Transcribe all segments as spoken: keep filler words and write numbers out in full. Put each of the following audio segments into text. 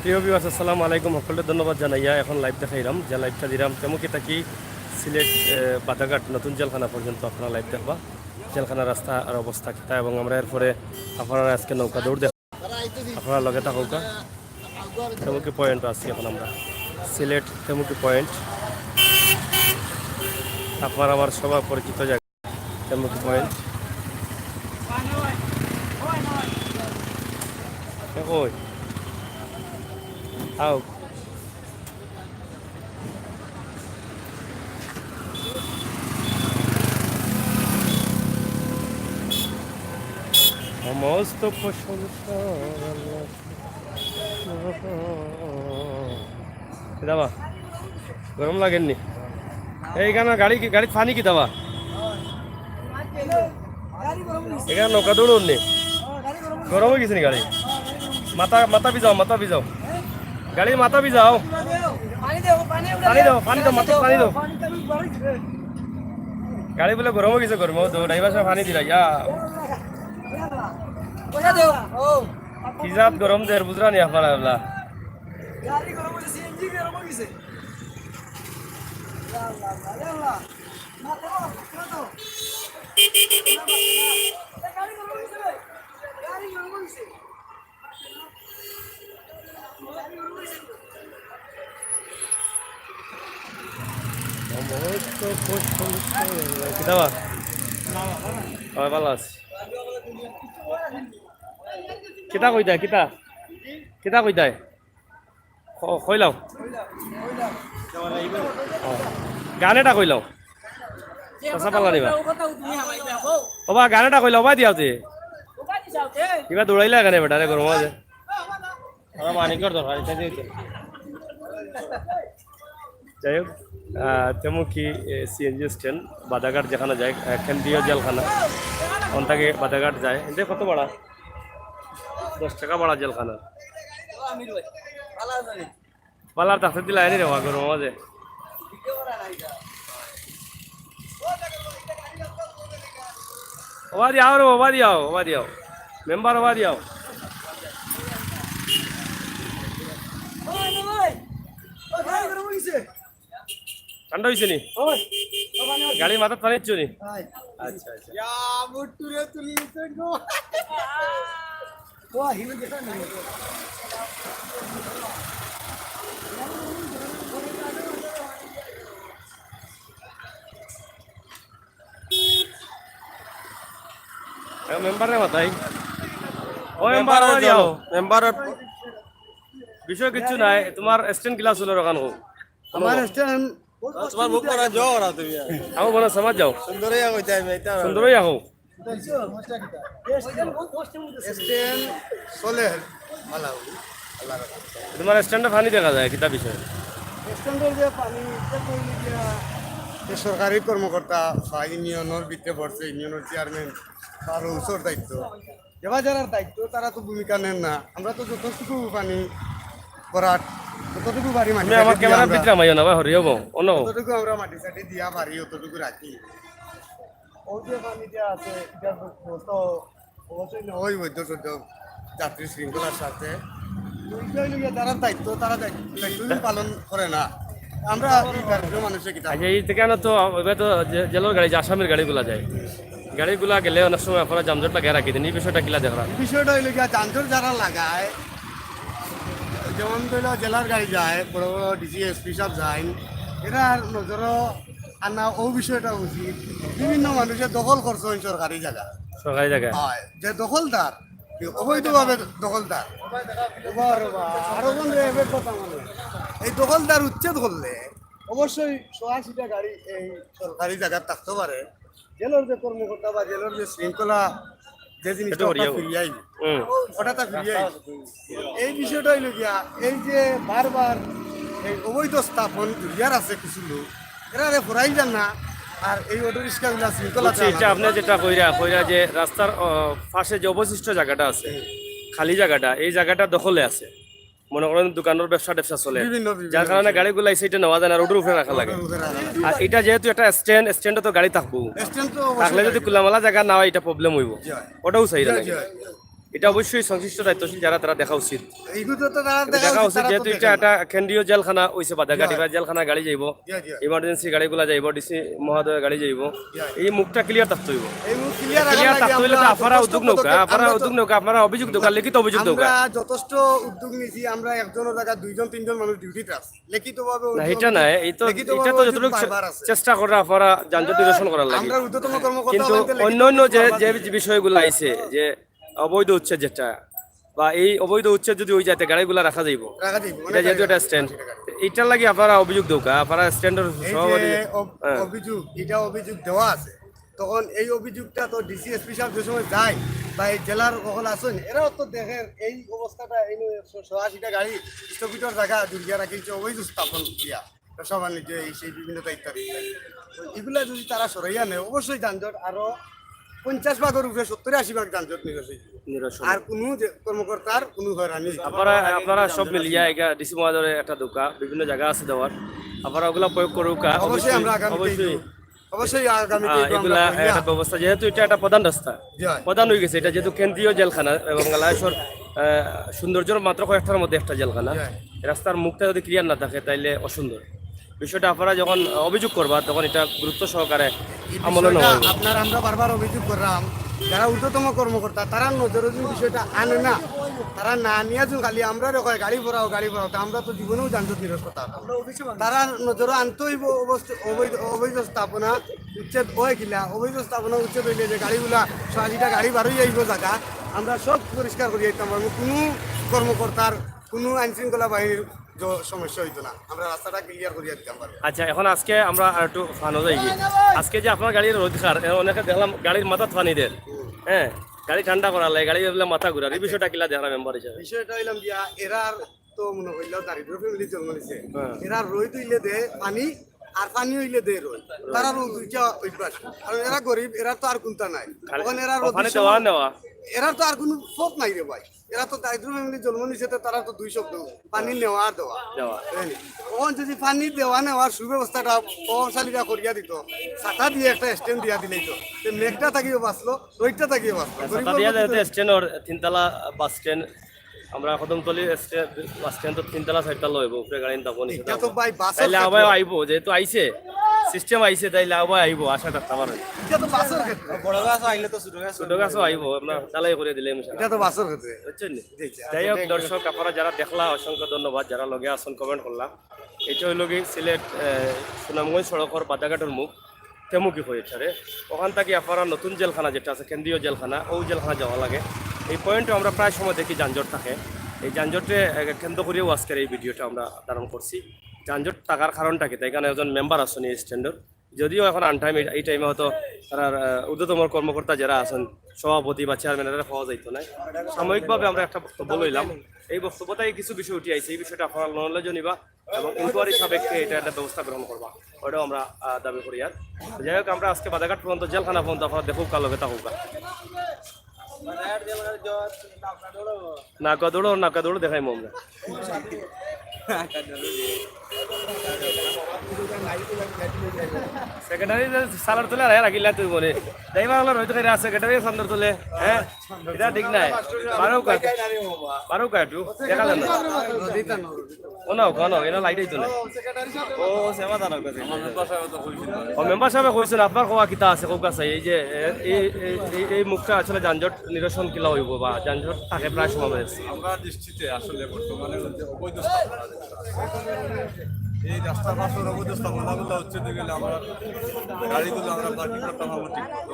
প্রিয় ভিউয়ার্স, আসসালামু আলাইকুম। সকলরে ধন্যবাদ জানাইয়া এখন লাইভ দেখাইরাম, যে লাইভটা দিরাম তেমুকি থাকি সিলেট, এ, বাদাঘাট নতুন জেলখানা পর্যন্ত আপনারা লাইভ দেখবা। জেলখানার রাস্তার অবস্থা কিতা, এবং আমরা এরপরে আপনারা আজকে নৌকা দৌড় দেখ, আপনারা লগে থাকউক্কা। তেমুকি পয়েন্ট আছি এখন আমরা, সিলেট তেমুকি পয়েন্ট। আপনার আমার সবার পরিচিত জায়গা। তেমুকি পয়েন্ট। এ কই? আও। সমস্ত প্রশংসা আল্লাহ। কিতাবা? গরম লাগের নি? এইখানো গাড়ি কি, গাড়িত পানি কিতাবা? এখানো নৌকা দৌড়র নি? গরম অই গেছে নি গাড়ি? মাথা, মাথা ভিজাও, মাথা ভিজাও। গাড়ির মাথা ভিজাও। পানি দেও, পানি দেও, পানি দেও, মাথাত পানি দেও। গাড়ি বুলে গরম অই গেছে, গরম। ও তো ড্রাইভার সাব পানি দিলা, ইয়া। পয়সা দেও। ও। কি জাত গরম দের, বুঝরা নি আপনারা এগুলা? গাড়ি গরম অইছে, সিএনজি গরম অই গেছে। ইয়া আল্লাহ, ইয়া আল্লাহ। না, না, না, না। এ, গাড়ি গরম অই গেছে রে। গাড়ি গরম অই গেছে। গাড়ি গরম অই গেছে। কিতাবা? অয়, ভালা আছি। কিতা কইতায়, কিতা? কিতা কইতায়? ক-, কইলাও। অ। গান এটা কইলাও। চাচা পাল্লা নিবা। ওবা, গান এটা কইলাও, ওবা দিয়াও তে। ইবা দৌড়াইলা কেনে বেটা রে, গরম আছে। আমার মানিকর দরকার, এটা দিয়ে দে। যাই হোক, আহ, তেমুকি, এ, সিএনজি স্ট্যান্ড, বাদাঘাট যেখানো যায়, আহ, কেন্দ্রীয় জেলখানা, ওখান থাকি বাদাঘাট যায়। এতে কত ভাড়া? দশ টাকা ভাড়া জেলখানা। পাল্লার থাকতে দিলা আনি রে, ওবা, গরম আছে। ওবা দিয়াও রে, ওবা দিয়াও, ওবা দিয়াও। মেম্বার ওবা দিয়াও। ঠান্ডা অইছে নি? গাড়ির মাথাত পানি দিছো নি? আচ্ছা, আচ্ছা। এ, মেম্বাররে মাতাই। ও মেম্বার, মেম্বার, ওবা দিয়াও। মেম্বার। বিষয় কিচ্ছু নাই, তোমার স্ট্যান্ড গ্লাস হলো ওখান হোক। আমার স্ট্যান্ড তোমার মুখ করা জোর আছে তুমি। আমার বলো, সমাজ যাও। সুন্দরই আগে যাই, মেয়েটা। সুন্দরই আগে। স্ট্যান্ড চলে, ভালা। তোমার স্ট্যান্ডে পানি দেখা যায়, কিতা বিষয়? স্ট্যান্ডর যে পানি, এটা তো ইন্ডিয়া যে সরকারি কর্মকর্তা বা ইউনিয়নের ভিতরে পড়ছে, ইউনিয়নের চেয়ারম্যান বা রৌসর দায়িত্ব, যেবা যারার দায়িত্ব, তারা তো ভূমিকা নেন না। আমরা তো যতটুকু পানি করার, যতটুকু পারি মাটি তুমি আমার চাটি দিয়া ক্যামেরার আমরা, ভিতরে আমাইও না, ভাই, হরিও বউ, অন্য বউ। যতটুকু আমরা মাটি চাটি দিয়া পারি, অতটুকু রাখি। ওই যে পানিটা আছে, এটা তো অবশ্যই না। ওই বৈধ সদ্য যাত্রী শৃঙ্খলার সাথে ওইটা হইলো গিয়া যারা দায়িত্ব, তারা দায়িত্ব, দায়িত্ব পালন করে না। আমরা এই দারিদ্র মানুষে কিতা আচ্ছা, এই থেকে আনো তো, ওইভাবে তো জে-, জেলর গাড়ি, যে আসামির গাড়িগুলা যায়, গাড়িগুলা গেলে অনেক সময় আপনারা যানজট লাগে রাখি দেন, এই বিষয়টা কিলা দেখরা? বিষয়টা হইলো গিয়া যানজট যারা লাগায়, যেমন ধরো জেলার গাড়ি যায়, বড় বড় ডিসি, এসপি সাহেব যায়, এরা আর নজরও আর না, ও বিষয়টা উচিত। বিভিন্ন মানুষে দখল করছে ওই সরকারি জায়গা। সরকারি জায়গা? হয়, যে দখলদার, অবৈধভাবে দখলদার। ওবা রে বা, আরো কোন রে এবার কথা মানে? এই দখলদার উচ্ছেদ করলে অবশ্যই সরাসরি গাড়ি এই সরকারি জায়গায় থাকতে পারে। জেলর যে কর্মকর্তা বা জেলর যে শৃঙ্খলা, যে জিনিসটা একটু ওটা হরিয়া ফিরিয়ে আইবে। হুম। ওটা তা ফিরিয়ে আইবে। এই বিষয়টা হইলো গিয়া, এই যে বারবার এই অবৈধ স্থাপন দুনিয়ার আছে কিছু লোক, এরা রে ফরাইল যান না, আর এই অটো রিক্সাগুলা শৃঙ্খলা বুঝছি, চালান। এটা আপনি যেটা কইরা, কইরা যে রাস্তার, আহ, পাশে যে অবশিষ্ট জায়গাটা আছে, খালি জায়গাটা, এই জায়গাটা দখলে আছে। মনে করেন দোকানের ব্যবসা ট্যাবসা চলে, বিভিন্ন, বিভিন্ন যার কারণে বিষয়। গাড়িগুলা এই সাইডে নেওয়া যায় না, রোডের উপরে রাখা লাগে। রোডের উপরে রাখা লাগে। আর এটা যেহেতু একটা স্ট্যান্ড, স্ট্যান্ডে তো গাড়ি থাকবো, স্ট্যান্ড তো অবশ্যই থাকলে যদি থাকবে। খোলামেলা জায়গা না হয়, এটা প্রবলেম হইব। জি হয়। ওটাও চাই জি না। হয়, জি হয়। এটা অবশ্যই সংশ্লিষ্ট দায়িত্বশীল যারা, তারা দেখা উচিত। এইগুলো তো তারা দেখা উচিত, যেহেতু এটা একটা কেন্দ্রীয় জেলখানা হইছে বাদাঘাট, এবার জেলখানা গাড়ি যাইব, জি, জি। ইমার্জেন্সি গাড়িগুলা যাইব, ডিসি মহোদয় গাড়ি যাইব। এই মুখটা ক্লিয়ার থাকতে হইব। এই মুখ ক্লিয়ার ক্লিয়ার থাকতে হইলে তো আপনারা উদ্যোগ নৌকা, আপনারা উদ্যোগ নৌকা, আপনারা অভিযোগ দেউকা, লিখিত অভিযোগ দেউকা। আমরা যথেষ্ট উদ্যোগ নিয়েছি। আমরা একজনের জায়গায় দুইজন তিনজন মানুষ ডিউটিতে আছে, লিখিতভাবে না, এটা না, এই তো, এটা তো যতটুকু চেষ্টা করা, আপনারা যানজট নিরসন করার লাগি। কিন্তু অন্য অন্য যে যে বিষয়গুলো আইছে, যে অবৈধ উচ্ছেদ যেটা, বা এই অবৈধ উচ্ছেদ যদি ওই যাতে গাড়িগুলা রাখা যাইব, রাখা যাইব, এটা যেহেতু একটা স্ট্যান্ড, এটার লাগি আপনারা অভিযোগ দেউকা, আপনারা স্ট্যান্ডের সভাপতি। অভিযোগ, এটা অভিযোগ দেওয়া আছে, তখন এই অভিযোগটা তো ডিসি, এসপি সাহেব যে সময় যায় বা এই জেলার অকল আছইন, এরাও তো দেখের এই অবস্থাটা, এই ছয় আশিটা গাড়ি স্থগিতর জায়গা দুর্গিয়া রাখি অবৈধ স্থাপন দিয়া ব্যবসা বাণিজ্য এই সেই বিভিন্ন ইত্যাদি ইত্যাদি। তো এগুলা যদি তারা সরাইয়া নেয়, অবশ্যই যানজট আরো পঞ্চাশ ভাগের উপরে সত্তর আশি ভাগ যানজট নিরসন হইব। নিরসন। আর কোনো যে কর্মকর্তার কোনো হয়রানি হইতো না। আপনারা, আপনারা সব মিলিয়া এটা ডিসি মহোদয়ের একটা দেউকা, বিভিন্ন জায়গা আছে দেওয়ার, আপনারা ওগুলা প্রয়োগ করুকা। অবশ্যই আমরা আগামীতে অবশ্যই। অবশ্যই আগামীতে আহ, এগুলো আমরা এগুলা করিয়া একটা ব্যবস্থা, যেহেতু এটা একটা প্রধান রাস্তা, জি হয়। প্রধান হয়ে গেছে এটা, যেহেতু কেন্দ্রীয় জেলখানা এবং লালাইশর আহ, সৌন্দর্যর মাত্র কয়েকটার মধ্যে একটা জেলখানা। হ্যাঁ। রাস্তার মুখটা যদি ক্লিয়ার না থাকে, তাইলে অসুন্দর। বিষয়টা আপনারা যখন অভিযোগ করবা, তখন এটা গুরুত্ব সহকারে এই আমলে নেওয়া বিষয়টা হবে। আপনার আমরা বারবার অভিযোগ করলাম, যারা ঊর্ধ্বতম কর্মকর্তা, তারার নজরে যদি বিষয়টা আনে না, তারা না নিয়ে যদি খালি আমরা রে কয় গাড়ি ভরাও, গাড়ি ভরাও, তা আমরা তো জীবনেও যানজট নিরসন করতাম না। তারা নজরে আনতে হইব অবস্থ-, অবৈধ, অবৈধ স্থাপনা উচ্ছেদ হয় কিনা, অবৈধ স্থাপনা উচ্ছেদ হইলে যে গাড়িগুলা, ছয় আশিটা গাড়ি বারোই আইব জায়গা, আমরা সব পরিষ্কার করিয়া দিতাম পারবো। কোনো কর্মকর্তার, কোনো আইন শৃঙ্খলা বাহিনীর জ-, সমস্যা হইতো না, আমরা রাস্তাটা ক্লিয়ার করিয়া দিতাম পারবো। আচ্ছা, এখন আজকে আমরা আর একটু ফানো যাই গি। আজকে যে আপনার গাড়ির রোদ খার, এ, অনেকে দেখলাম গাড়ির মাথাত ফানি দের, হ্যাঁ, গাড়ি ঠান্ডা করার লাগে, গাড়ি এগুলা মাথা ঘুরার, এই বিষয়টা কিলা দেখরা মেম্বার হিসাবে? বিষয়টা হইলাম গিয়া, এরার তো মনে হইলেও দারিদ্র ফ্যামিলি জন্ম নিছে, হ্যাঁ। এরা রোদ হইলে দে পানি, আর পানি হইলে দে রোদ, তারা রোদ দুইটা অভ্যাস। কারণ এরা গরিব, এরা তো আর কোনটা নাই। খালি তখন এরা রোদ ওখানে দেওয়া নেওয়া। এরা তো আর কোনো পথ নাই রে ভাই, এরা তো দারিদ্র ফ্যামিলি জন্ম নিছে, তো তারা তো দুই শব্দ, পানি নেওয়া আর দেওয়া। দেওয়া। বুঝলি? তখন যদি পানি দেওয়া নেওয়ার সুব্যবস্থাটা প্রভাবশালীরা করিয়া দিত, ছাতা দিয়ে একটা স্ট্যান্ড দিয়া দিলেই তো, তো মেঘটা থাকিও বাঁচলো, রোদটা থাকিও বাঁচলো। ছাতা দিয়া যাতে স্ট্যান্ড ওর তিনতলা বাস স্ট্যান্ড, আমরা কদমতলি স্ট্যান্ড, বাস স্ট্যান্ড তো তিনতলা চারতলা হইব, উপরে গাড়ি নিতাম এটা তো ভাই বাসর তাইলে ক্ষেত্রে। আবার আইব, যেহেতু আইছে, সিস্টেম আইছে, তাইলে আবার আইব, আশা থাকতে পারে। এটা তো বাসর ক্ষেত্রে। বড় গাছ আইলে তো ছোট গাছ ছোট গাছও আইব, আমরা তালাই করে দিলে এটা তো বাসর ক্ষেত্রে। বুঝছেন নি? জি, জি। যাই হোক দর্শক, আপনারা যারা দেখলা অসংখ্য ধন্যবাদ, যারা লগে আছেন কমেন্ট করলা। এটা হইল কি সিলেট আহ, সুনামগঞ্জ সড়কর বাদাঘাটর মুখ তেমুকি হয়ে ছাড়ে, ওখান থেকে আপনারা নতুন জেলখানা যেটা আছে কেন্দ্রীয় জেলখানা, ওই জেলখানা যাওয়া লাগে। এই পয়েন্টও আমরা প্রায় সময় দেখি যানজট থাকে। এই যানজটে আহ, কেন্দ্র করিয়াও আজকের এই ভিডিওটা আমরা ধারণ করছি। যানজট থাকার কারণটা কি? তাই এখানে একজন মেম্বার আছেন এই স্ট্যান্ডর, যদিও এখন আনটাইম, এই টাইমে হয়তো তারা আহ, ঊর্ধ্বতম কর্মকর্তা যারা আছেন, সভাপতি বা চেয়ারম্যান, এরা পাওয়া যাইতো না। সাময়িকভাবে আমরা একটা বক্তব্য লইলাম, এই বক্তব্যটাই কিছু বিষয় উঠে আইছে, এই বিষয়টা আপনারা নলেজও নিবা এবং ইনকোয়ারি সাপেক্ষে এটা একটা ব্যবস্থা গ্রহণ করবা, ওটাও আমরা আহ, দাবি করি। আর যাই হোক, আমরা আজকে বাদাঘাট পর্যন্ত, জেলখানা পর্যন্ত আপনারা দেখুক, কার লগে থাকুক। নাকা দৌড়ো, নাকা দৌড়ো দেখাইমু আমরা। সেক্রেটারি সালার তুলে আর রাখিলা তুই মনে। ড্রাইভার হলো রোহিত খাইরা সেক্রেটারি সান্দর তুলে, হ্যাঁ? এটা ঠিক নাই। বারো কাট, বারো কাটু, দেখা যায় না। ও না, ওখানে, এটা লাইট হইতো না। ও সেবা দান করছে। ও মেম্বার সাহেব কইছেন, আপনার কোয়া কিতা আছে, কোক আছে, এই যে এ, এই, এই, এই, এই মুখটা আসলে যানজট নিরসন কিলা হইব বা যানজট থাকে প্রায় সময় হয়েছে। আমরা দৃষ্টিতে আসলে বর্তমানে যে অবৈধ স্থাপনা যেগুলো আছে, এই রাস্তার পাশের অবৈধ স্থাপনাগুলো হচ্ছে যে গেলে আমরা গাড়িগুলো আমরা পার্কিং করতাম আমার ঠিক মতো।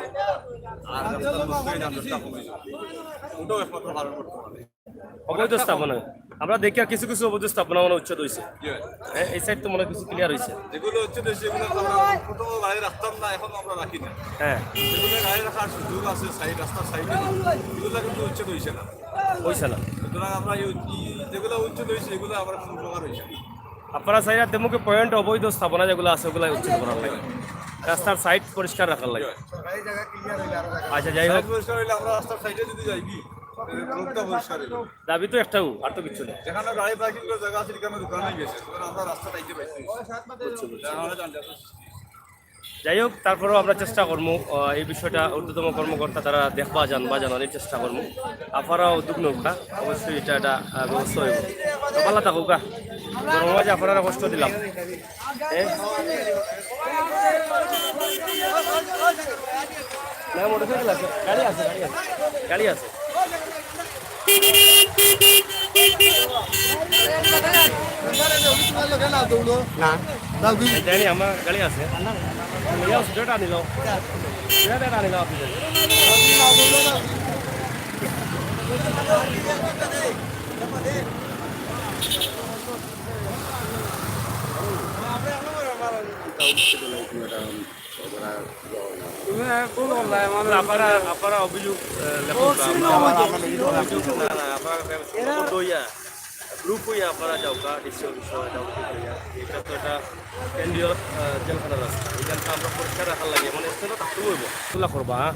আর রাস্তার মধ্যে এই যানজটটা কমে যাবে। ওটাও একমাত্র কারণ বর্তমানে। অবৈধ স্থাপনা, আমরা দেখি আর কিছু কিছু অবৈধ স্থাপনা মানে উচ্ছেদ হয়েছে। জি ভাই। হ্যাঁ, এই সাইড তো মনে হয় কিছু ক্লিয়ার হয়েছে। যেগুলো হচ্ছে যে সেগুলো তো আমরা প্রথম গাড়ি রাখতাম না, এখন আমরা রাখি না। হ্যাঁ, যেগুলো গাড়ি রাখার সুযোগ আছে সাইড, রাস্তার সাইডে, এগুলো কিন্তু উচ্ছেদ হয়েছে না। হয়েছে না। সুতরাং আমরা এই, এই যেগুলো উচ্ছেদ হয়েছে, এগুলো আমরা কোনো উপকার হয়েছে না। আপনারা চাইরা তেমুকে পয়েন্ট অবৈধ স্থাপনা যেগুলো আছে, ওগুলো উচ্ছেদ করার লাগে, রাস্তার সাইড পরিষ্কার রাখার লাগে। এই জায়গা ক্লিয়ার হইলে আরো জায়গা। আচ্ছা, যাই হোক, পরিষ্কার হইলে আমরা রাস্তার সাইডে যদি যাই কি, রোডটা পরিষ্কার হইব। দাবি তো একটাও, আর তো কিছু নেই। যেখানে গাড়ি পার্কিং করার জায়গা আছে, সেখানে দোকান হয়ে গেছে, সুতরাং আমরা রাস্তা চাইতে পারছি না। যার কারণে যানজটের সৃষ্টি হয়েছে। যাই হোক, তারপরেও আমরা চেষ্টা করমু, আহ, এই বিষয়টা ঊর্ধ্বতম কর্মকর্তা তারা দেখবা, জানবা, জানানির চেষ্টা করমু। আপনারা উদ্যোগ নেউক্কা, অবশ্যই ইটা একটা, আহ, ব্যবস্থা অইবো। তো ভালা থাকউক্কা। গরমর মাঝে আপনারারে কষ্ট দিলাম। এ? না, মোটরসাইকেল আছে, গাড়ি আছে, গাড়ি আছে, গাড়ি আছে। না। এই জানি আমার গাড়ি আছে। নিয়ে আসো, যেটা নিল। যেটা নিল আপনি। তুমি এক ভুল করলায়, মানে, না, আপনারা, আপনারা অভিযোগ, আহ, লেখক ও, না, ছিল আমরা আমাদের অভিযোগ, না, না, আপনারা এরা অভিযোগ হইয়া, গ্রুপ হইয়া আপনারা যাউক্কা, ডিসি অফিস হইয়া যাউক্কা। এটা তো একটা কেন্দ্রীয়, আহ, জেলখানার রাস্তা। এখানটা আমরা পরিষ্কার রাখার লাগি, মানে, স্থানীয় থাকতে হইব। এগুলা করবা, হ্যাঁ?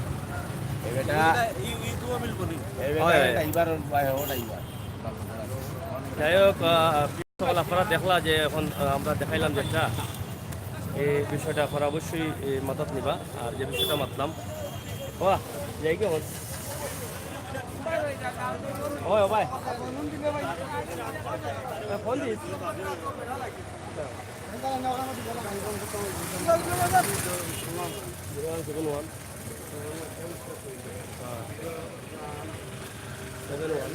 এটা, এই, এই তো মিলবো নি। এটা হয়। ড্রাইভার, ওটা ড্রাইভার। যাই হোক, আহ, সকল আপনারা দেখলা যে এখন, আহ, আমরা দেখাইলাম যেটা, এই বিষয়টা আপনারা অবশ্যই, এ, মাথাত নিবা। আর যে বিষয়টা মাতলাম, বাবা, যাই কি এখন? ওই, ও ভাই। এ, ফোন দিস। Zero one seven one. হ্যাঁ। Seven one.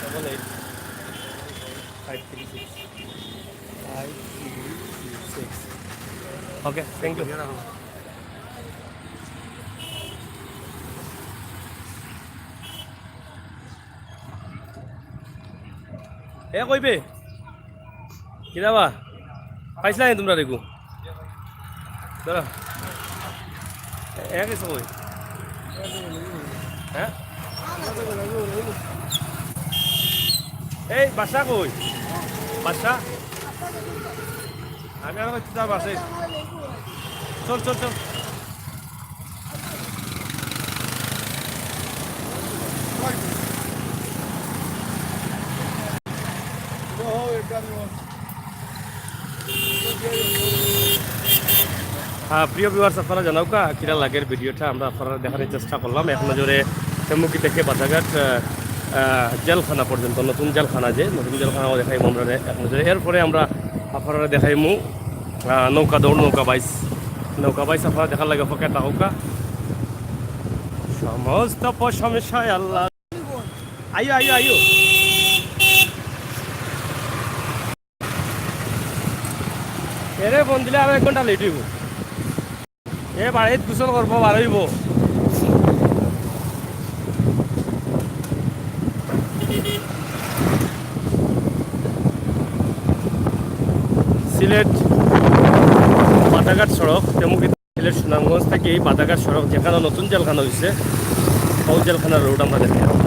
Double eight five three six. Five three six. Okay, thank you. এ কইবে? কিরা বা? পাইছলা নি তোমরা রেগু? ধরো। এ গেছে কই? হ্যাঁ? এই বাসা কই? বাসা? আমি আর কইতে যা বাসে। চল, চল, চল। আহ, প্রিয় ভিউয়ার্স, আপনারা জানাউক্কা কিরা লাগের ভিডিওটা, আমরা আপনারারে দেখানির চেষ্টা করলাম। এক নজরে তেমুকি থেকে বাদাঘাট, আহ, আহ, জেলখানা পর্যন্ত, নতুন জেলখানা, যে নতুন জেলখানা দেখাইমু আমরারে এক নজরে। এরপরে আমরা আপনারারে দেখাইমু, আহ, নৌকা দৌড়, নৌকা বাইচ, নৌকা বাইচ আপনারা দেখার লাগি অপেক্ষায় থাকউক্কা। সমস্ত প্রশংসায় আল্লাহ। আইও, আইও, আইও। এরে ফোন দিলে আরো এক ঘন্টা লেট অইব। এ বাড়িত গোসল করবো, বার অইব। সিলেট বাদাঘাট সড়ক, তেমুকি সিলেট সুনামগঞ্জ থাকি এই বাদাঘাট সড়ক, যেখানো নতুন জেলখানা অইছে, অউ জেলখানার রোড আমরা দেখাইলাম।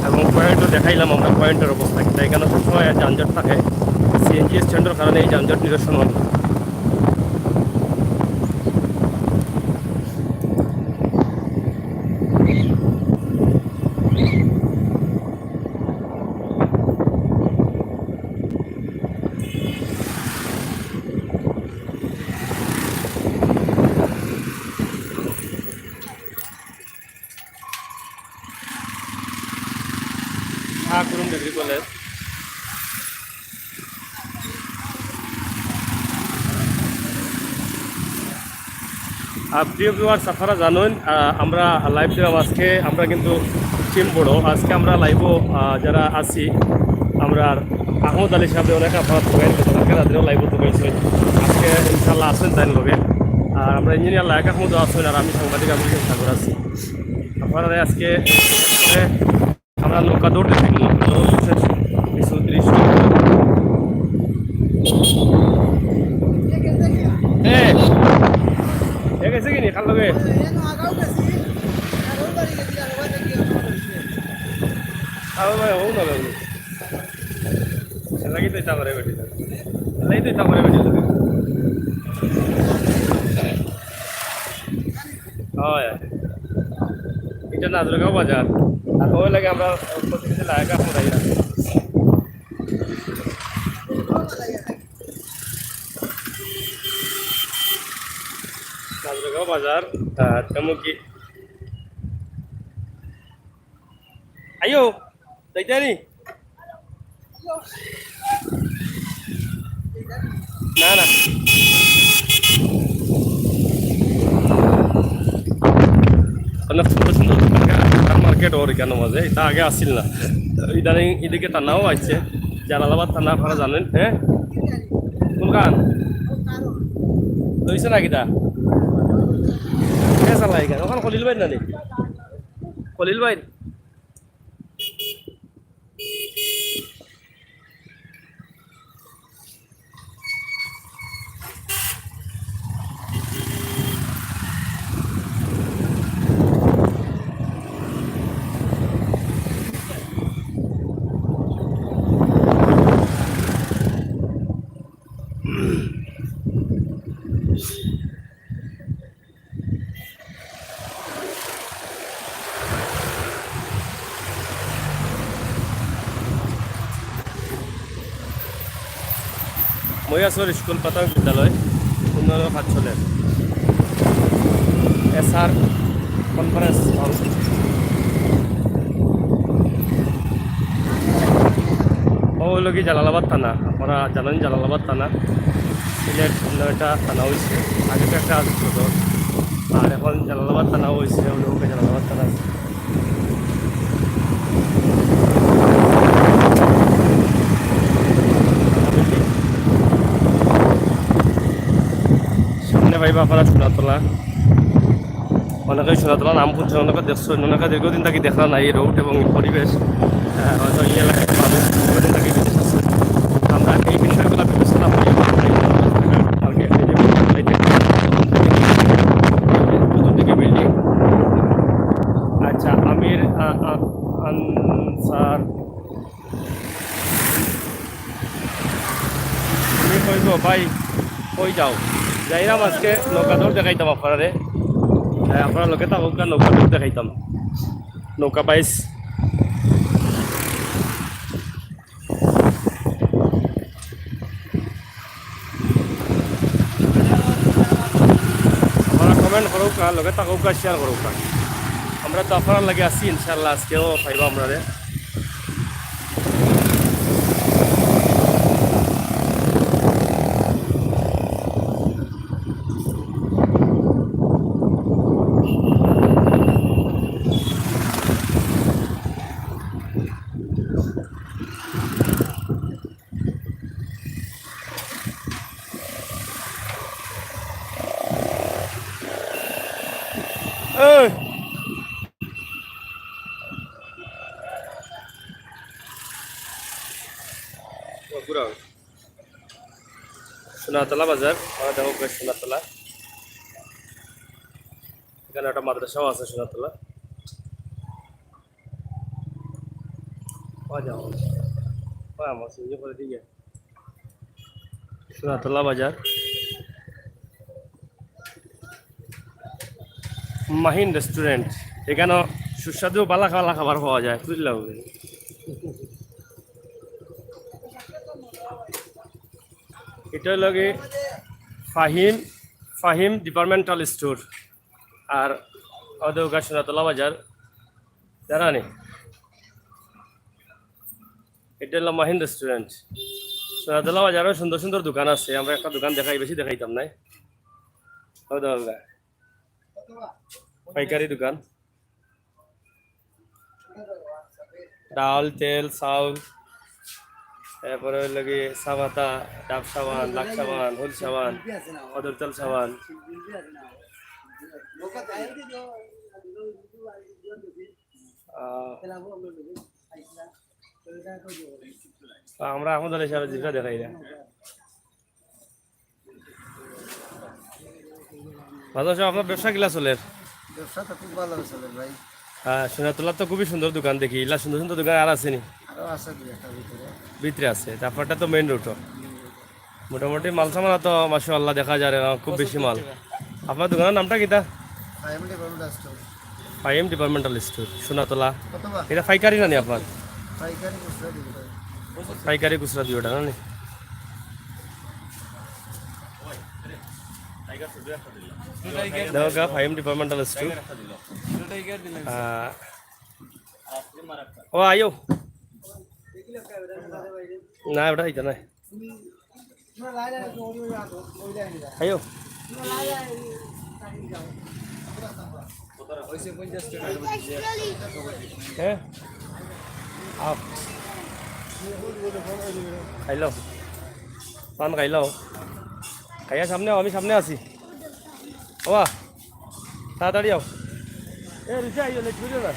এবং পয়েন্টও দেখাইলাম আমরা, পয়েন্টের অবস্থা কিতা। এখানো সবসময় যানজট থাকে, সিএনজি স্ট্যান্ডের কারণে এই যানজট নিরসন অয় না। ঢাকা কুড়ুম ডিগ্রি কলেজ। আর প্রিয় ভিউয়ার্স, আপনারা জানইন, আহ, আমরা লাইভ দিলাম আজকে, আমরা কিন্তু টিম বড়। আজকে আমরা লাইভও, আহ, যারা আছি, আমরা আহমদ আলী সাহেব অনেক আপনারা তুকাইন, তাদেরও লাইভও তুকাইছে। আজকে ইনশাআল্লাহ আছইন তাইন লগে। আর আমরা ইঞ্জিনিয়ার লায়েক আহমদও আছইন, আর আমি সাংবাদিক আবুল হোসেন সাগর আছি। আপনারা আজকে আমরা নৌকা দৌড় দেখি, নৌকা দৌড় শেষ। কিছু দৃশ্য। এ, এ গেছে কি নি? কার লগে? আরে ভাই, ও না ভাই। এর লাগি তো ইতা করে বেটি। এর লাগি তো ইতা করে বেটি। হয়। ইটা নাজরগাঁও বাজার। আর ওই লাগে আমরা প্রতিনিধি লায়েক আহমদ আইয়া। বাজার, আহ, তেমন কি? আইও, যাইতারি? না, না। অনেক সুন্দর সুন্দর দোকান, আর মার্কেট ওর এখানো মাঝে, ইটা আগে আসিল না। ইদানিং এদিকে থানাও আইছে, জালালাবাদ থানা, আপনারা জানেন, হ্যাঁ? কোনখান? লইছে না কিতা? কে চালায় এখান? ওখান খলিল ভাইর না নি? খলিল ভাইর? মহিষাসুর স্কুল প্রাথমিক বিদ্যালয় উন্নয়ন কাজ চলের। SR conference hall. ও হইল কি জালালাবাদ থানা, আপনারা জানেন জালালাবাদ থানা সিলেট নয়টা থানা হইছে, আগে তো একটা আছে সদর, আর এখন জালালাবাদ থানা হইছে, অন্য মুখে জালালাবাদ থানা আছে। সামনে পাইবা আপনারা সোনাতলা। অনেকে সোনাতলা নাম শুনছেন, অনেকে দেখছেন, অনেকে দীর্ঘদিন থাকি দেখরা নাই এই রোড এবং এই পরিবেশ। আহ, হয়তো এই এলাকার মানুষ দীর্ঘদিন থাকি বিদেশ আছে। আমরা এই বিষয়গুলো বিবেচনা করি। আচ্ছা, আমির, আ, আ, আনসার। তুমি কই গো ভাই, কই যাও? যাইরাম আজকে নৌকা দৌড় দেখাইতাম আপনারারে। হ্যাঁ, আপনারা লগে থাকউক্কা, নৌকা দৌড় দেখাইতাম। নৌকা বাইস। আপনারা comment করউক্কা, লগে থাকউক্কা, share করউক্কা। আমরা তো আপনারার লাগি আছি, ইনশাআল্লাহ আজকেও পাইবা আমরারে। এই! সোনাতলা বাজার, আমরা দেখো গো সোনাতলা। এখানে একটা মাদ্রাসাও আছে সোনাতলা। ওই যাও। ওই আমার সঙ্গে করে দিয়ে। সোনাতলা বাজার। মাহিন রেস্টুরেন্ট, এখানো সুস্বাদু বালা খালা খাবার পাওয়া যায়, বুঝলাম। এটা হইল গি ফাহিম, ফাহিম ডিপার্টমেন্টাল স্টোর, আর ওদের ওখানে সোনাতলা বাজার, জানা নি? এটা হলো মাহিন রেস্টুরেন্ট। সোনাতলা বাজারও সুন্দর সুন্দর দোকান আছে, আমরা একটা দোকান দেখাই, বেশি দেখাইতাম নাই। হয়তো পাইকারি দোকান, ডাল, তেল, চাউল, এরপরে হইল কি চা পাতা, ডাব সাবান, লাক সাবান, হুল সাবান, কদর তেল সাবান। আহ, আমরা এখন তাহলে সারা জিনিসটা দেখাই না। মাদ্রাসা, আপনার ব্যবসা কিলা চলের? ব্যবসা তো খুব ভালো চলের ভাই। হ্যাঁ, সোনাতলার তো খুবই সুন্দর দোকান দেখি, ইলা সুন্দর সুন্দর দোকান আর আছে নি? আরো আছে দুই একটা ভিতরে। ভিতরে আছে, তারপরটা তো মেইন রোড। মোটামুটি মাল সামানা তো মাশাআল্লাহ দেখা যায় না, খুব বেশি মাল। আপনার দোকানের নামটা কিতা? Fahim departmental store. Fahim departmental store, Sonatala. কতবা? এটা পাইকারি না নি আপনার? পাইকারি খুচরা দুইটা। পাইকারি খুচরা দুইটা না নি? দেখো গা, ফাহিম ডিপার্টমেন্টাল স্টোর। আহ, ও আইও। না, ওটা এটা নাই। আইও। হ্যাঁ? আও। খাইলাও। পান খাইলাও। খাইয়া সামনে আও, আমি সামনে আছি। বাবা, তাড়াতাড়ি আও। এ, রিক্সা আইও, লেট করিও না।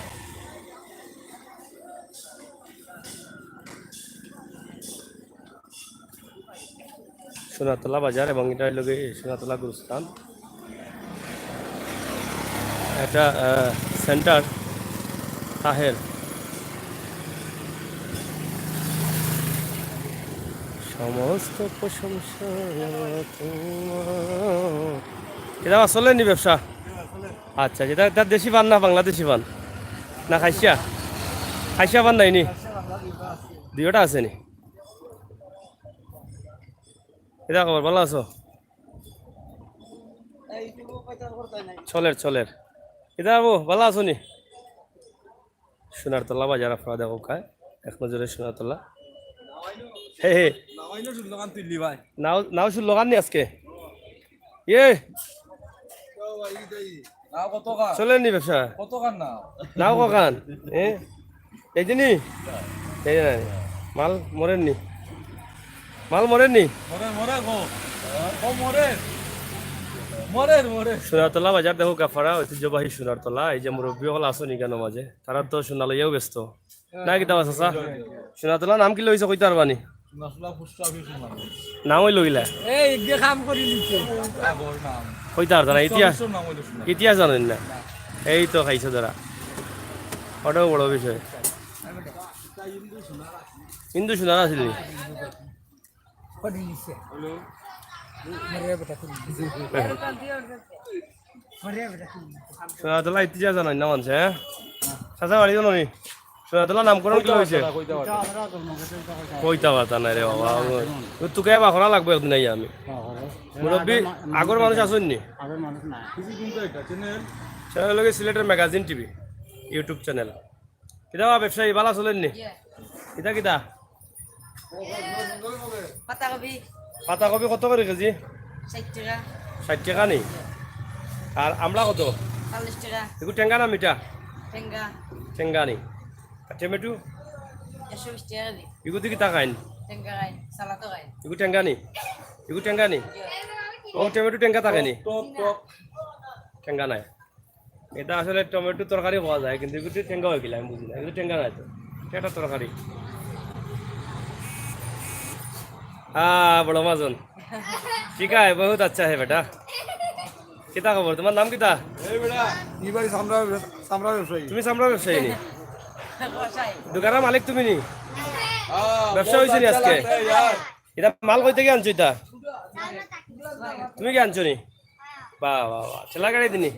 সোনাতলা বাজার এবং এটা হইল গিয়ে সোনাতলা গুরুস্থান। এটা, আহ, সেন্টার তাহের। সমস্ত প্রশংসা তোমার। কিতা বা চলেনি ব্যবসা? আচ্ছা, যেটা, এটা দেশি পান না বাংলাদেশি পান? না খাসিয়া? খাসিয়া পান নাই নি? দুইটা আছে নি? কিতা খবর, ভালা আছো? চলের, চলের। কিতা বাবু, ভালা আছো নি? সোনারতলা বাজার আপনারা দেখো কায়, এক নজরে সোনারতলা। হে হে। নাও, নাও শুনলো কান নি আজকে? ইয়ে। নাও কত কান? চলের নি ব্যবসা? কত কান নাও? নাও কখান? এ? এই যে নি? এই যে নাই। মাল মরের নি? মাল মরের নি? মরে, মরে গো। ও মরে। মরে, মরে। সোনারতলা বাজার দেখো কাফারা, ঐতিহ্যবাহী সোনারতলা। এই যে মুরব্বী অকল আছো নি কেন মাঝে? তারা তো সোনা লইয়াও ব্যস্ত। না কিতা বা চাচা? সোনাতলা নাম কিলা অইছে কইতা পারবা নি? নাম অইলো কিলা? এই যে কাম করি নিছে। কইতা পারতা না, ইতিহাস, ইতিহাস জানইন না। এই তো খাইছো ধরা। ওটাও বড় বিষয়। হিন্দু সোনার আছিল নি? সোনাতলা ইতিহাস জানইন না মানষে, হ্যাঁ? চাচা বাড়ি জানো নি? সোনাতলা নামকরণ কিলা অইছে? কইতা পারতা না রে বাবা। তুকাইয়া বার করা লাগবো একদিন আইয়া আমি। মুরব্বী, আগর মানুষ আছইন নি? চ্যানেল অইলো গিয়া সিলেটের ম্যাগাজিন টিভি, YouTube চ্যানেল। কিতা বা ব্যবসায়ী, ভালা চলের নি? ইটা কিতা? পাতাকপি। পাতাকপি কত করি কেজি? ষাইট টেকা। ষাইট টেকা নি? আর আমলা কত? চল্লিশ টেকা। ইগু টেঙ্গা না মিঠা? টেঙ্গা। টেঙ্গা নি? আর টমেটো? একশো বিশ টেকা কেজি। ইগুদি কিতা খাইন? টেঙ্গা খাইন, সালাদও খাইন। ইগু টেঙ্গা নি? ইগু টেঙ্গা নি? ও, টমেটো টেঙ্গা থাকে নি? টক, টক। টেঙ্গা নায়। ইটা আসলে টমেটো তরকারি কওয়া যায়, কিন্তু ইগুদি টেঙ্গা অয় কিলা আমি বুঝি না। ইগুদি টেঙ্গা নায় তো, ইটা একটা তরকারি। হ্যাঁ, বড় মহাজন। ঠিক আছে, বহুত আচ্ছা হে বেটা। কিতা খবর? তুমার নাম কিতা? এই বেটা, ই বাড়ি চামড়া ব্যবসা-, চামড়া ব্যবসায়ী। তুমি চামড়া ব্যবসায়ী নি? দোকানর মালিক তুমি নি? হ্যাঁ, ব্যবসা অইছে নি আজকে? ইয়ার। ইটা মাল কই থাকি আনছো ইটা? তুমি কিতা আনছো নি? বাহ, বাহ, বাহ। ঠেলা গাড়ি দি নি?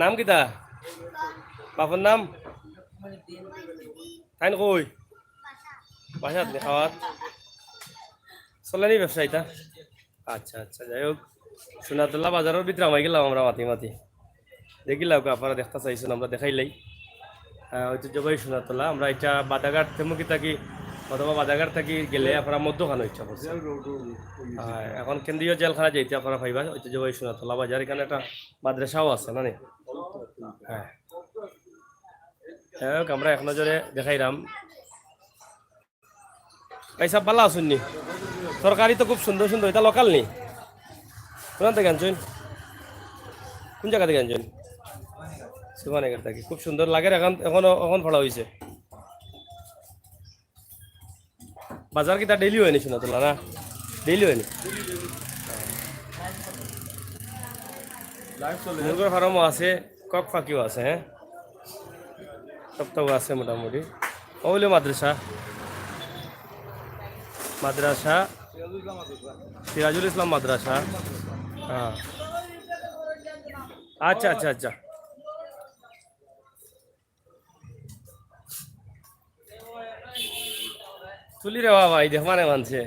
নাম কিতা? বাপর নাম? তাইন কই? বাসাত নি খাওয়াত? চলেনি ব্যবসা ইটা? আচ্ছা, আচ্ছা, যাই হোক, সোনাতলা বাজারর ভিতরে হামাই গেলাম আমরা মাতি মাতি। দেখিলাউক্কা, আপনারা দেখতা চাইছইন, আমরা দেখাইলাই। আহ, ঐতিহ্যবাহী সোনাতলা, আমরা ইটা বাদাঘাট তেমুকি থাকি অথবা বাদাঘাট থাকি গেলে আপনারা মধ্যখানো ইচ্ছা করছে। হ্যাঁ, এখন কেন্দ্রীয় জেলখানা যাইতে আপনারা পাইবা ঐতিহ্যবাহী সোনাতলা বাজার। ইখানো একটা মাদ্রাসাও আছে, না নি? হ্যাঁ। যাই হোক, আমরা এক নজরে দেখাইরাম। ভাই সাব, ভালা আছইন নি? তরকারি তো খুব সুন্দর সুন্দর। ইটা লোকাল নি? কুনান থাকি আনছইন? কুন জাগা থাকি আনছইন? সুবহানগর থাকি। খুব সুন্দর লাগে, এখন, এখন, এখন ফাড়া অইছে। বাজার কিতা ডেইলি অয় নি সোনাতলা না? ডেইলি অয় নি? মুরগর ফার্মও আছে, কক ফাকিও আছে, হ্যাঁ? সবটাউ আছে মোটামুটি। অউ অইলো মাদ্রাসা। মাদ্রাসা। সিরাজুল ইসলাম মাদ্রাসা। হ্যাঁ। আচ্ছা, আচ্ছা, আচ্ছা। তুলি রে বাবা, এই দেখ মানে মানছে।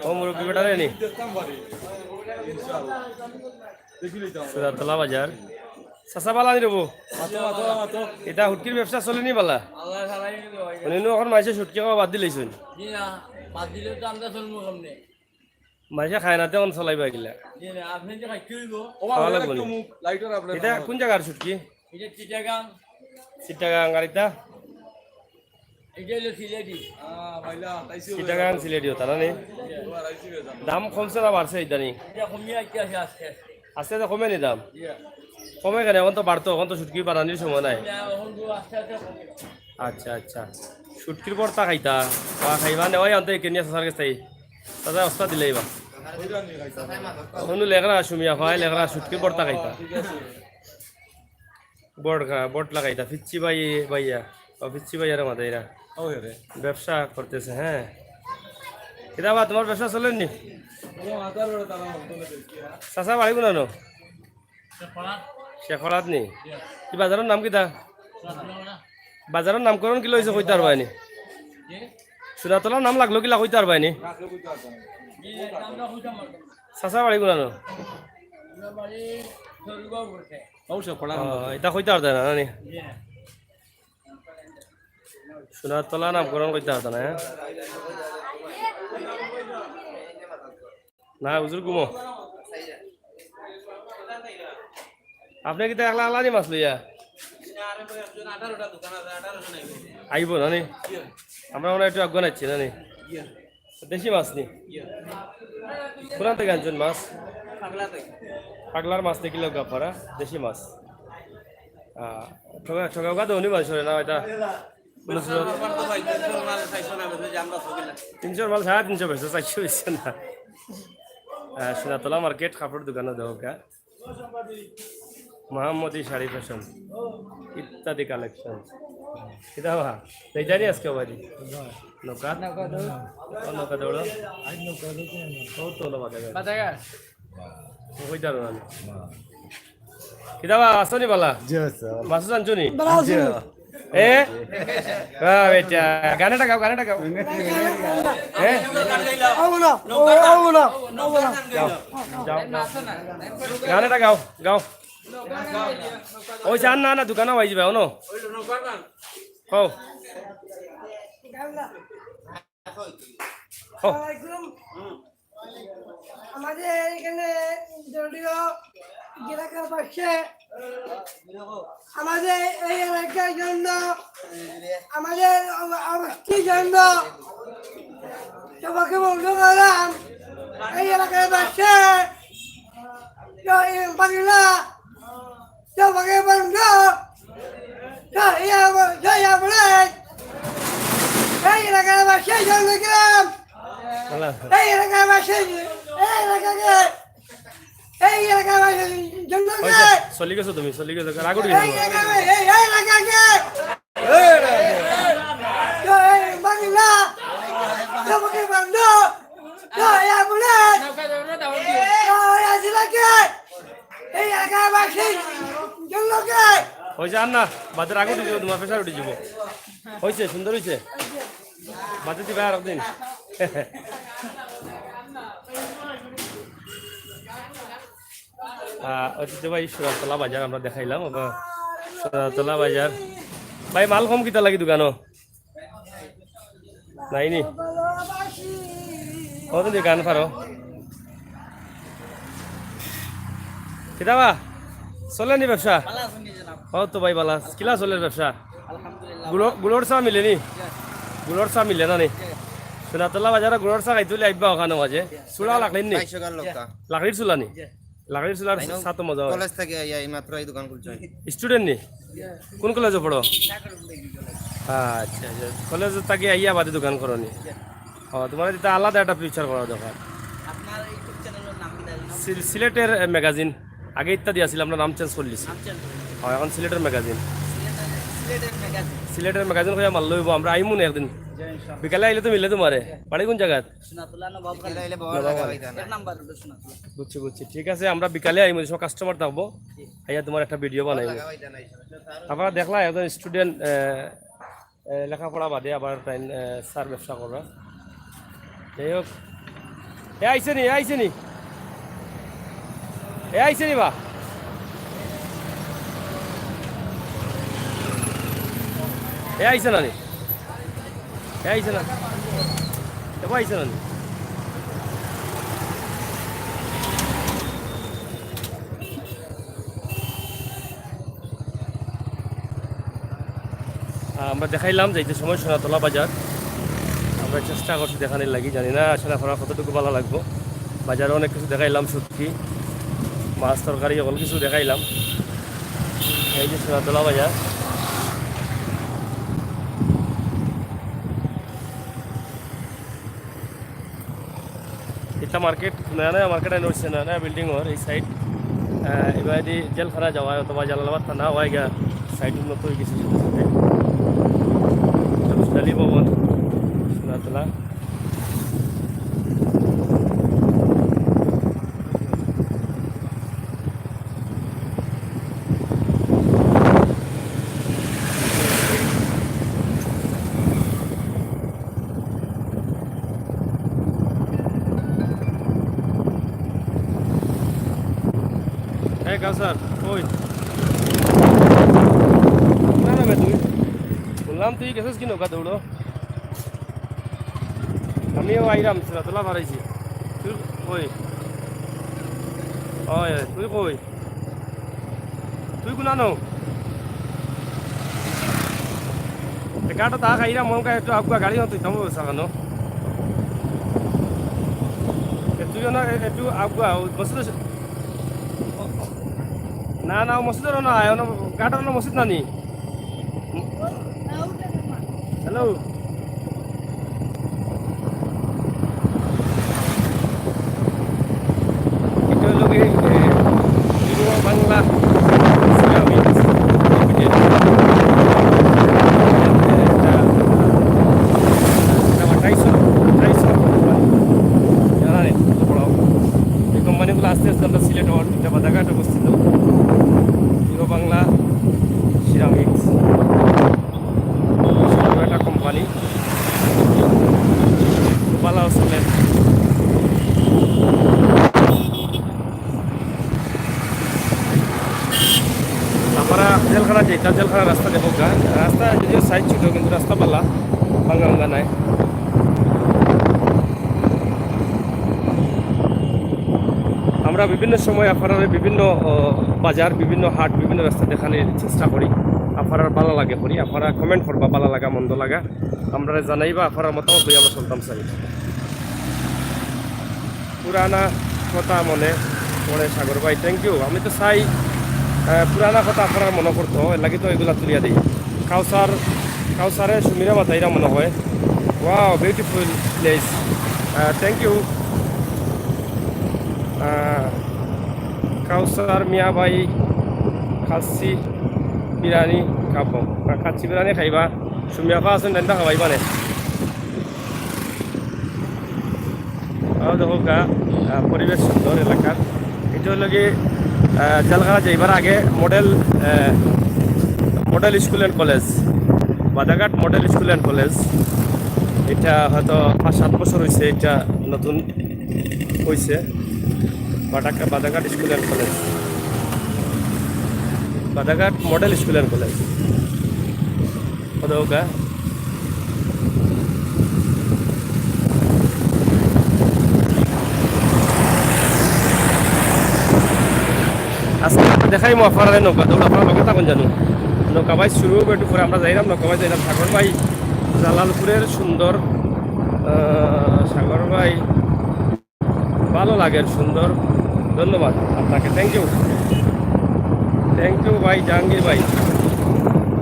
ও মুরব্বি বেটা রে নি। সুজাতলা বাজার। চাচা বালা নি রবো। ইতা হুটকির ব্যবসা চলে নি বালা? উনি নু অখন মাইনষে হুটকি খাওয়া বাদ দিলাইছইন। মাইনষে খায় না, তেমন চলাইবা কিলা? খাওয়া লাগবো নি। ইতা কুন জাগার হুটকি? চিটাগাং। আর ইতা? চিটাগাং, সিলেটি অতা না নি? দাম কমছে না বাড়ছে ইদানিং? আস্তে আস্তে কমে নি দাম? কমে কেনে? অখন তো বাড়তো, অখন তো হুটকি বাড়ানির সময় নায়। আচ্ছা, আচ্ছা। হুটকির ভর্তা খাইতা? বা খাইবা নে, ওই আনতে কেনিয়া চাচার গেছ থাকি। চাচা ওস্তাদ দিলাইবা। অনো লেখরা সুমিয়া ভাই, লেখরা হুটকির ভর্তা খাইতা। বট খা-, বট লাগাইতা, ফিচ্চি ভাই, ভাইয়া, ও ফিচ্চি ভাইয়ারে মাতাইরা। ব্যবসা করতেছে, হ্যাঁ। কিতা বা, তোমার ব্যবসা চলের নি? চাচা বাড়ি কুনানো? শেখরাত নি? ই বাজারর নাম কিতা? বাজারর নামকরণ কিলা অইছে কইতা পারবায় নি? সুজাতলার নাম লাগলো কিলা কইতা পারবায় নি? চাচা বাড়ি কুনানো? ও, ইতা কইতা পারতা না, না নি? সুজাতলা নামকরণ কইতা পারতা না, হ্যাঁ? না, হুজুর ঘুমো। আপনে কিতা একলা আলানি মাছ লইয়া? আইবো না নি? আমরা মনে হয় একটু আগুয়ান আইছি না নি? দেশি মাছ নি? কুনান থাকি আনছইন মাছ? পাগলার মাছ দেখিলে গাফারা, দেশি মাছ। আহ, ঠগা-, ঠগাউগা দেও নি মানষরে না, ইটা তিনশোর মাল সাড়ে তিনশো বেচো, চাইরশো বেচো না। আহ, সুজাতলা মার্কেট, কাপড়র দোকানো দেও গা। মোহাম্মদী শাড়ি ফ্যাশন ইত্যাদি কালেকশন। কিতা বা? যাইতায় নি আজকে বাড়ি? নৌকা? ও নৌকা দৌড়ো? ও তো হলো বাজার। কইতা পারো না। কিতা বা, আছো নি বালা? জি, আছি। মাছ আনছো নি? বালা আছি। এ? বাহ, বেটা। গান এটা গাও, গান এটা গাও। এ? আও না, ও, আও না, আও না। গাও, গাও, গাও। গান এটা গাও, গাও। ওই চান না, না, দোকানো আইযিবা, অনো। কও। কও। আমাদের এখানে দলীয় এলাকার পাশে আমাদের এই এলাকার জন্য, আমাদের অব-, অবস্থির জন্য সবাইকে বন্ধ করলাম। এই এলাকার পাশে তো এই বাংলা সবাইকে বন্ধ তো এই আমা-, তো এই আমরা এই এলাকার পাশে জন্য গেলাম। এই এলাকার পাশে, এই এলাকাকে, এই এলাকার পাশে জন্য ওই যে, চলি গেছো তুমি, চলি গেছো, রাগ উঠি গেছে এই তোমার। এলাকাকে, এই, এই এলাকাকে। তো এই বাংলা, তোমাকে বন্ধ, তো এই অ্যাম্বুলেন্স, তো এই আজিলাকে, এই এলাকাবাসী, জনলোকে। ওই যে আর না, বাদে রাগ উঠি যাবো, তোমার প্রেশার উঠি যাবো। হইছে, সুন্দর হইছে। বাদে দিবা আর একদিন। আহ, ঐতিহ্যবাহী সুজাতলা বাজার আমরা দেখাইলাম। ওটা সুজাতলা বাজার। ভাই, মাল কম কিতা লাগি দোকানো? নাই নি? ও, তুমি গান পারো। কিতা বা? চলে নি ব্যবসা? ভালা আছইন নি জনাব? ও তো ভাই, ভালা। কিলা চলের ব্যবসা? আলহামদুলিল্লাহ। গুড়র, গুড়র চা মিলে নি? জি। গুড়র চা মিলে না নি? জি। সুজাতলা বাজারো গুড়র চা খাইতে অইলে আইবা অখানো মাঝে। জি। চুলা লাকড়ির নি? বাইশ টাকার লোকটা। লাকড়ির চুলা নি? জি। লাকড়ির চুলার আইনো চা তো মজা অয়। কলেজ থাকি আইয়া এইমাত্র এই দোকান খুলছি। স্টুডেন্ট নি? জি। কোন কলেজো পড়ো? ঢাকা রুম দেখি কলেজ। আচ্ছা, আচ্ছা। কলেজ থাকি আইয়া বাদে দোকান করো নি? জি। ও, তোমার এটা আলাদা একটা ফিচার করা দরকার। আপনার YouTube চ্যানেলের নাম কি জানি? সিল-, সিলেটের, এ, ম্যাগাজিন। আগে ইত্যাদি আছিল, আমরা নাম চেঞ্জ করলিছি। নাম চেঞ্জ করলিছি। হয়, এখন সিলেটের ম্যাগাজিন। সিলেটের, সিলেটের ম্যাগাজিন। সিলেটের ম্যাগাজিন কইয়া মারলে অইবো, আমরা আইমু নে একদিন। জি, ইনশাআল্লাহ। বিকালে আইলে তো মিলে তোমারে। জি। বাড়ি কোন জাগাত? সোনাতলা নবাব বিকালে খালি। আইলে বড় নবাব জায়গা খালি। পাইতা না। এক নাম্বার রোডে সোনাতলা। বুঝছি, বুঝছি। ঠিক আছে, আমরা বিকালে আইমু, যে সময় কাস্টমার থাকবো, জি। আইয়া তোমার একটা ভিডিও বানাইমু। জায়গা পাইতা না, ইনশাআল্লাহ। আপনারা দেখলা একজন স্টুডেন্ট, এ, এ, লেখাপড়া বাদে আবার তাইন, এ, চার ব্যবসা কররা। যাই হোক, এ আইছে নি, এ আইছে নি, এ আইছে নি বা, এ আইছে না নি, এ আইছে না, এ বা আইছে না নি। আহ, আমরা দেখাইলাম যে এই যে সময় সোনাতলা বাজার, আমরা চেষ্টা করছি দেখানির লাগি, জানি না আসলে আপনারা কতটুকু ভালা লাগবো। বাজারে অনেক কিছু দেখাইলাম, শুটকি, মাছ, তরকারি, সকল কিছু দেখাইলাম। এই যে সোনাতলা বাজার। ইটা মার্কেট, নয়া নয়া মার্কেট আইন হচ্ছে, নয়া নয়া বিল্ডিং ওর এই সাইড। এবার যদি জেলখানা যাওয়া হয় অথবা জালালাবাদ থানা হয় গিয়া, সাইড উন্নত হয়ে গেছে সাথে সাথে। তবে সোনালী ভবন, সোনাতলা। এ কাউসার, কই? না, না, বে, তুই। বললাম, তুই গেছিস কি নৌকা দৌড়ো? আমিও আইরাম, তোলা বাড়াইছি। তুই কই? ওই, ওই, তুই কই? তুই কোনানো? এ গাটো তা খাইরা মন কায় একটু আগুয়া গাড়ি হতো, তমো সাগানো। এ তুই না, এ, একটু আগুয়া, ও মসজিদ আছে। না, না, ও মসজিদ না, ও গাটো না মসজিদ নানি। হ্যালো। এটা হলো গিয়ে, এ, পূর্ব বাংলা সিরামিক্স লিমিটেড। এটা, এটা আবার টাইসন, টাইসন কোম্পানি। জানা নেই কত বড়। এই কোম্পানিগুলো আস্তে আস্তে আমরা সিলেট হওয়ার এটা বাদাঘাট অবস্থিত। পূর্ব বাংলা সিরামিক্স। বড় একটা কোম্পানি। ভালা চলে। আপনারা জেলখানা যেটা, জেলখানার রাস্তা দেখো গা। রাস্তা যদিও সাইজ ছোট, কিন্তু রাস্তা ভালা, ভাঙ্গা ভাঙ্গা নাই। আমরা বিভিন্ন সময় আপনারারে বিভিন্ন, ও, বাজার, বিভিন্ন হাট, বিভিন্ন রাস্তা দেখানির চেষ্টা করি। আপনারার ভালা লাগে করি, আপনারা কমেন্ট করবা, ভালা লাগা, মন্দ লাগা, আমরারে জানাইবা, আপনারার মতামত লইয়া আমরা চলতাম চাই। পুরানা কথা মনে পড়ে সাগর ভাই, থ্যাংক ইউ। আমি তো চাই, আহ, পুরানা কথা আপনারা মনে করতো, এর লাগি তো এগুলা তুলিয়া দিই। কাউসার, কাউসারে সুমিরা মাতাইরা মনে হয়। Wow, beautiful place. আহ, থ্যাংক ইউ। আহ, কাউসার মিয়া ভাই, খাসি বিরিয়ানি খাবো। আহ, খাসি বিরিয়ানি খাইবা? সুমিয়া আফা আছেন, দেন খাওয়াইবা নে। আহ, দেখো গা, আহ, পরিবেশ সুন্দর এলাকার। এটা হলো কি, আহ, জেলখানা যাইবার আগে মডেল, আহ, model school and college, Badaghat model school and college. এটা হয়তো পাঁচ সাত বছর হইছে, এটা নতুন হইছে। Badaghat, Badaghat school and college, Badaghat model school and college. কত হোক, হ্যাঁ? আজকে আমরা দেখাইমু আপনারারে নৌকা দৌড়, আপনারা লগে থাকুন জানো। নৌকা বাইচ শুরু হবে একটু পরে, আমরা যাইলাম, নৌকা বাইচ যাইলাম। সাগর ভাই জালালপুরের সুন্দর, আহ, সাগর ভাই ভালো লাগের সুন্দর, ধন্যবাদ আপনাকে, থ্যাংক ইউ, থ্যাংক ইউ ভাই জাহাঙ্গীর ভাই,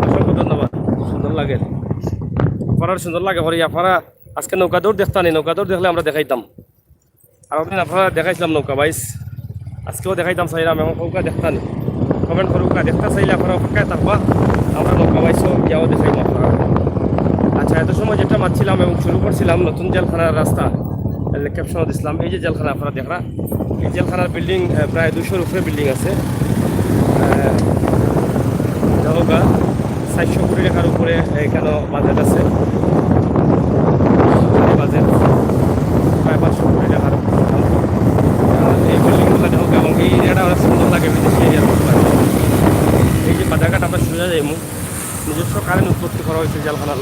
অসংখ্য ধন্যবাদ। সুন্দর লাগে, আপনারার সুন্দর লাগে করি। আপনারা আজকে নৌকা দৌড় দেখতা নি, নৌকা দৌড় দেখলে আমরা দেখাইতাম। আর ওদিন আপনারারে দেখাইছিলাম নৌকা বাইচ, আজকেও দেখাইতাম চাইলাম, এবং নৌকা দেখতা নি, কমেন্ট করুক্কা, দেখতা চাইলে আপনারা অপেক্ষায় থাকবা, আমরা নৌকা বাইচও গিয়াও দেখাইবো আপনারা। আচ্ছা, এত সময় যেটা মাতছিলাম এবং শুরু করছিলাম নতুন জেলখানার রাস্তা, ক্যাপশনও দিছিলাম, এই যে জেলখানা আপনারা দেখরা, এই জেলখানার বিল্ডিং, আহ, প্রায় দুইশোর উপরে বিল্ডিং আছে। আহ, দেখো গা, চারশো কোটি টাকার উপরে এখানে বাজেট আছে, বাজেট।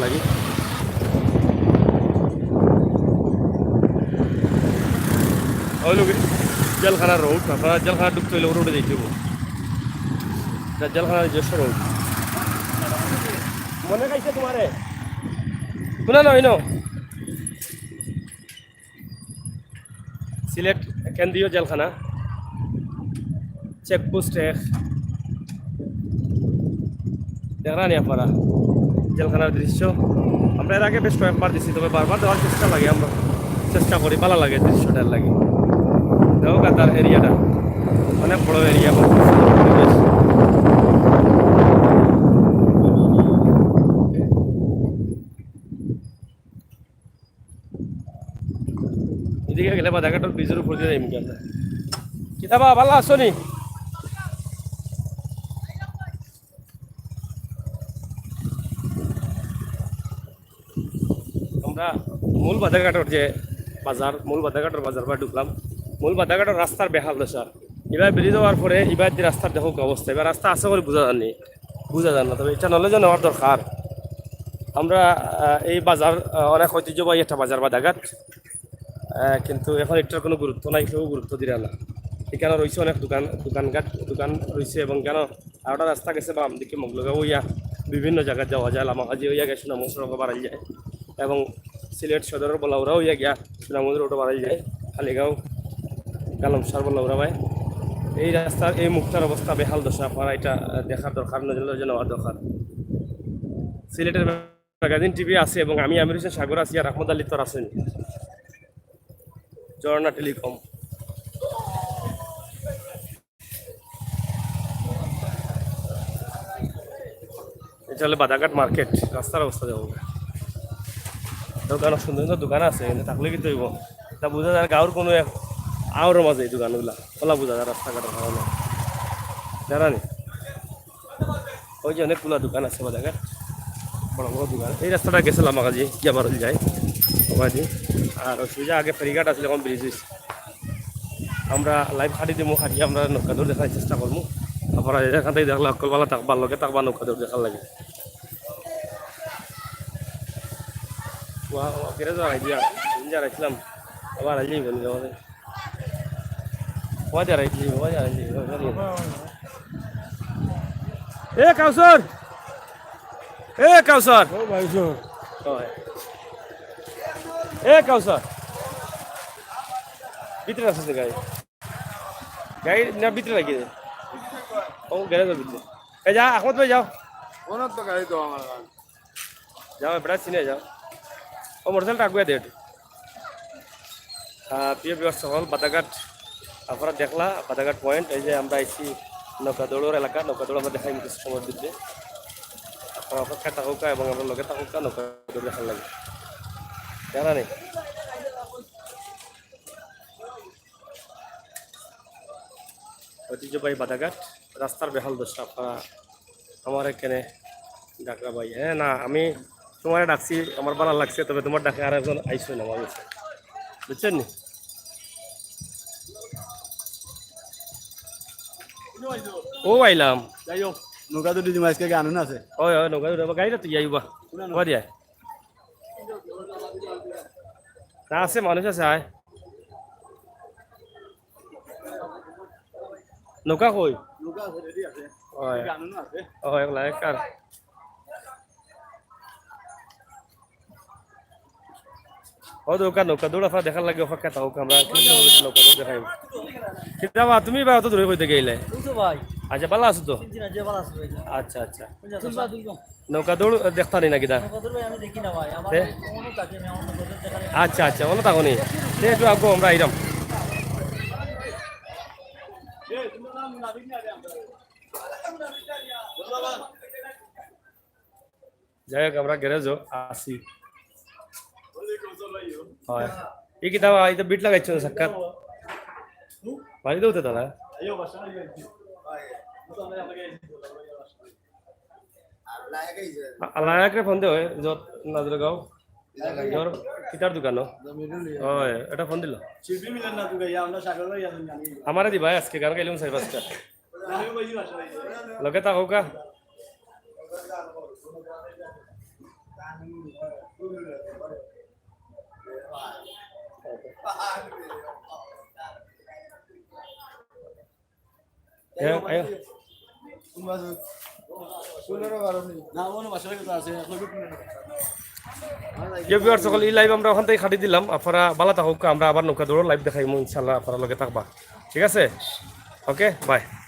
লাগি। ওই লোক জেলখানার রোড, আপনারা জেলখানা ঢুকতে হইলে রোডে যাইতে হইব। এটা জেলখানার নিজস্ব রোড। মনে খাইছে তোমারে? শুনা না, হইন। সিলেট কেন্দ্রীয় জেলখানা, চেকপোস্ট এক। দেখরা নি আপনারা জেলখানার দৃশ্য? আমরা এর আগে বেশ কয়েকবার দিছি, তবে বারবার দেওয়ার চেষ্টা লাগে, আমরা চেষ্টা করি, ভালা লাগে দৃশ্যটার লাগি। দেখো তার এরিয়াটা, অনেক বড় এরিয়া। এদিকে গেলে বাদাঘাটর ব্রিজর উপর দিয়া যাইমু গিয়া। কিতা বা, ভালা আছো নি? আমরা মূল বাদাঘাটর যে বাজার, মূল বাদাঘাটর বাজার বায় ঢুকলাম। মূল বাদাঘাটর রাস্তার বেহাল দশা। ইবার ব্রিজ হওয়ার পরে ইবার দি রাস্তার দেখো কি অবস্থা। ইবার রাস্তা আছে করি বুঝা যার নি, বুঝা যার না, তবে এটা নলেজও নেওয়ার দরকার। আমরা, আহ, এই বাজার, আহ, অনেক ঐতিহ্যবাহী একটা বাজার বাদাঘাট, আহ, কিন্তু এখন এটার কোনো গুরুত্ব নাই, কেউ গুরুত্ব দিরা না। এখানো রইছে অনেক দোকান, দোকানঘাট, দোকান রইছে এবং কেন আরোটা রাস্তা গেছে বাম দিকে মগলগাঁও অইয়া বিভিন্ন জাগাত যাওয়া যায়, লামাকাজি অইয়া গিয়া সুনামগঞ্জ সড়কো বারাইল যায় এবং সিলেট সদরর বলাউড়া অইয়া গিয়া সুনামগঞ্জ রোডো বারাইল যায়, খালিগাঁও, গালমসার বলাউড়া বায়। এই রাস্তার এই মুখটার অবস্থা বেহাল দশা, আপনারা এটা, আহ, দেখার দরকার, নজরে নেওয়ার দরকার। সিলেটের ম্যাগাজিন টিভি আছে এবং আমি আমির হোসেন সাগর আছি, আর আহমদ আলী তো আছেন, ঝর্ণা টেলিকম। এটা হলো বাদাঘাট মার্কেট, রাস্তার অবস্থা দেখো। দোকান, সুন্দর সুন্দর দোকান আছে, কিন্তু থাকলে কিন্তু হইব। তা বুঝা যায় গাঁওর কোনো এক আওরর মাঝে এই দোকানগুলা, খোলা বুঝা যায় রাস্তাঘাটের কারণে। জানা নি? ওই যে অনেকগুলা দোকান আছে বাদাঘাট, বড় বড় দোকান। এই রাস্তাটা গেছে লামাকাজি, গিয়া বারো যায় ওখানে। আর অসুবিধা আগে ফেরিঘাট আছিল, এখন ব্রিজ হইছে। আমরা লাইভ খাটি দিমু, খাটি আমরা নৌকা দৌড় দেখার চেষ্টা করমু। আপনারা যেখান থেকে দেখলে অকল ভালা থাকবা, লগে থাকবা নৌকা দৌড় দেখার লাগি। ওয়া, ওয়া, গ্যারেজ আর আইডিয়া, ইঞ্জার আইছিলাম, আবার আইলি বলি আমাদের। ওয়া যারা আইলি, ওয়া যারা আইলি, ওয়া যারা আইলি। এ কাউসার, এ কাউসার। ও ভাই, শোন। ওই। এ কাউসার। ভিতরে আছে তো গাড়ি। গাড়ি না ভিতরে রাখি দে। ও গ্যারেজর ভিতরে। এ যা, আহমদ ভাই যাও। ওনার তো গাড়ি তো আমার গাড়ি। যাও, বেটা চিনে যাও। ও মোটরসাইকেলটা আগুয়া দে একটু। আহ, প্রিয় ভিউয়ার্স সকল, বাদাঘাট আপনারা দেখলা, বাদাঘাট পয়েন্ট। এই যে আমরা আইছি নৌকা দৌড়র এলাকা, নৌকা দৌড় আমরা দেখাই কিছু সময় দিতে। আপনারা অপেক্ষা থাকুকা এবং আমরা লগে থাকুকা, নৌকা দৌড় দেখার লাগি। জানা নেই। ঐতিহ্যবাহী বাদাঘাট, রাস্তার বেহাল দশা। আপনারা আমার এখানে ডাকরা ভাই, হ্যাঁ, না, আমি তোমারে ডাকছি, আমার ভালা লাগছে, তবে তোমার ডাকে আর একজন আইসো না আমার কাছে, বুঝছেন নি? ও আইলাম। যাই হোক, নৌকা দুটি দিমা আজকে গানুন আছে। ওই, ওই, নৌকা দুটি, গাড়িটা তো যাইবা। না, না। ওই দিয়া। না, আছে, মানুষ আছে, আয়। নৌকা কই? নৌকা আছে, রেডি আছে। ওই। গানুন আছে। ওই, একলা, এক আর। ও, নৌকা, নৌকা দৌড় আপনারা দেখার লাগি অপেক্ষা থাকুক, আমরা কিছু সময় নৌকা দৌড় দেখাইব। কিতা বা, তুমি বা অত দূরে কইতে গেলে? ওই তো ভাই। আচ্ছা, ভালা আছো তো? জি, জি, ভালা আছি ভাই। আচ্ছা, আচ্ছা। বুঝা যাচ্ছে। নৌকা দৌড় দেখতা নি না কিতা? নৌকা দৌড় ভাই আমি দেখি না ভাই, আমার হে? ফোনও থাকে, আমি আমার নৌকা দৌড় দেখা নেই। আচ্ছা, আচ্ছা, অনো থাকো নি। তে একটু আগে আমরা আইরাম। যাই হোক, আমরা গ্যারেজও আছি। হয়। এই কিতা বা, এই তো বিট লাগাইছো সাক্ষাৎ। বাড়ি দৌতে তারা। আ-, আল্লাহ একরে ফোন দে, ওই যত নাজরগাঁও। ওর কিতার দোকানো? ওই, এটা ফোন দিল। শিল্পী মিলন না তুই, আমরা সাগর ভাই আছেন জানি। আমারে দিবা আজকে গান গাইলাম চারি পাঁচটা। লগে থাকো কা? ইয়ে viewers সকল, ই live আমরা অখান থাকি কাটি দিলাম। আপনারা ভালা থাকউক্কা, আমরা আবার নৌকা দৌড়র live দেখাইমু ইনশাআল্লাহ, আপনারা লগে থাকবা, ঠিক আছে? OK, bye।